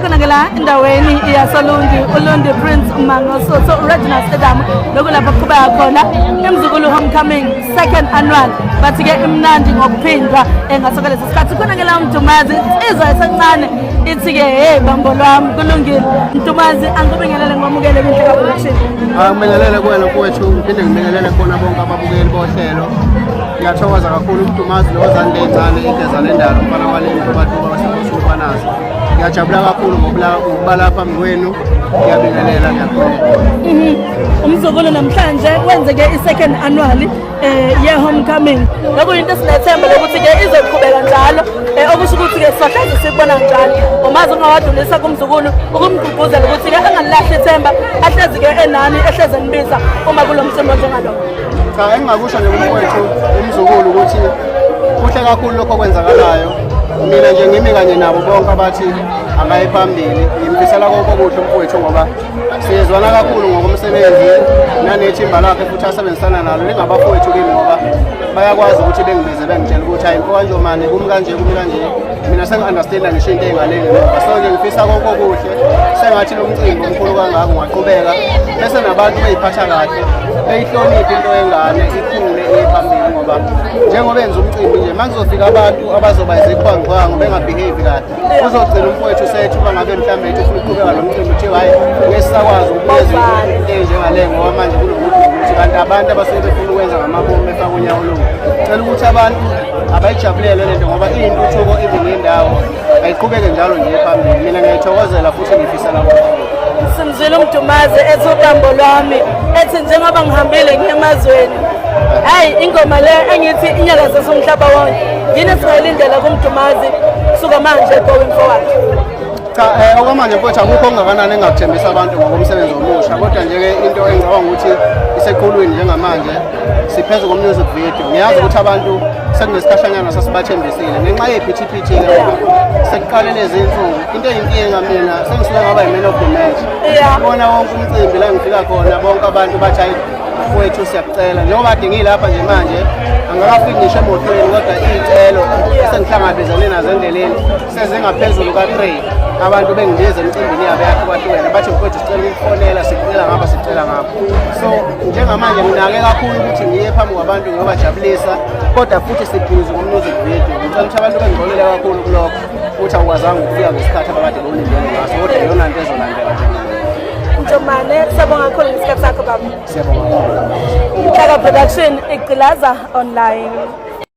Sisekhona ke la endaweni yasoLundi, uLundi Prince Mangosuthu Reginald Stadium, lokulapho kuqhubeka khona iMzukulu Homecoming second annual. Bathi ke imnandi ngokuphindwa ngaso lesi sikhathi. Khona ke la uMdumazi, insizwa esencane, ithi ke hey bambo lwami, kulungile. Mdumazi, angikubingelele, ngomukele kwiNhleka Production. Angibingelele kuwena mfowethu, ngiphinde ngibingelele khona bonke ababukeli bohlelo. Ngiyathokoza kakhulu, uMdumazi lo wezandla ey'ncane, igeza lendalo, umfana waleni kubatuka waseBosubanazi. Ngiyajabula kakhulu ngokuba lapha phambi kwenu. Ngiyabingelela, ngiyakhuleka. Umzukulu namhlanje kwenzeke i-second annual ye-homecoming. Lokuyinto esinethemba lokuthi ke izoqhubeka njalo, okusho ukuthi ke sohlezi sikubona njalo. Umazi ungawadlulisa kumzukulu ukumgqugquzela ukuthi ke angalilahli ithemba, ahlezi ke enani, ehlezi enibiza uma kulo mcimbi onjengalo. Cha, engingakusho nje kumfowethu umzukulu ukuthi kuhle kakhulu lokho okwenzakalayo. Mina nje ngimi kanye nabo bonke abathi akaye phambili. Ngimfisela konke okuhle umfowethu ngoba siyezwana kakhulu ngokomsebenzi nanethimba lakhe futhi asebenzisana nalo lingabafowethu kimi, ngoba bayakwazi ukuthi bengibize bengitshela ukuthi hayi mfo kanjomane, kumi kanje, kumi kanje. Mina sengi-understanda ngisho into ey'ngaleni ngemuva. So nje ngifisa konke okuhle, sengathi lo mcimbi omkhulu kangaka ungaqhubeka, bese nabantu beyiphatha kahle, beyihloniphe into yengane, ikhule iye phambili, ngoba njengoba enza umcimbi nje, uma kuzofika abantu abazoba iziqhwangqhwangu bengabehave kahle, uzogcina umfowethu sethu uma ngabe mhlawumbe ethi ufuna ukuqhubeka lo mcimbi, kuthiwa hhayi, ngeke sisakwazi ukubuyenza into enjengale ngoba manje kunokuthi ukuthi kanti abantu abasuke befuna ukwenza ngamabomu befake unyawo loku. Cela ukuthi abantu abayijabulele lento ngoba iyintuthuko, even indawo ayiqhubeke njalo nje phambili. Mina ngiyayithokozela futhi ngifisela konke. Simzwile uMdumazi ethi uqambo lwami, ethi njengoba ngihambile ngiye emazweni. Hayi, ingoma le engithi inyakazisa umhlaba wonke. Yini esingayilindela kuMdumazi kusuka manje going forward? Cha, okwamanje mfowethu akukho okungakanani engingakuthembisa abantu ngokomsebenzi omusha, kodwa nje-ke into engicabanga ukuthi iseqhulwini njengamanje, siphezu ko-music video. Ngiyazi ukuthi abantu sekunesikhashanyana sasibathembisile ngenxa yephithiphithi-ke, ngoba sekuqale lezi nsuku. Into eyinkinga, mina sengisuke ngaba yi-man of the match. Bona wonke umcimbi la ngifika khona, bonke abantu bathi hayi mfowethu, siyakucela. Njengoba kade ngilapha nje manje, angakafiki ngisho emotweni, kodwa iy'celo esengihlangabezane nazo endleleni sezingaphezulu ka-3, abantu bengibiza emcimbini yabo eyahlukahlukene, bathi mfowethu, sicela ukufonela, sicela ngapha, sicela ngapha. So njengamanje nginake kakhulu ukuthi ngiye phambi kwabantu ngiyobajabulisa, kodwa futhi sibhizi ngo-music video. Ngicela ukuthi abantu bengixolele kakhulu kulokho ukuthi awukwazanga ukufika ngesikhathi abakade bewulindele ngaso, kodwa iyona nto ezolandela njengamanje. Njomane, siyabonga kakhulu ngesikhathi sakho, baba. Siyabonga kakhulu. Inhlaka Production, igqilaza online.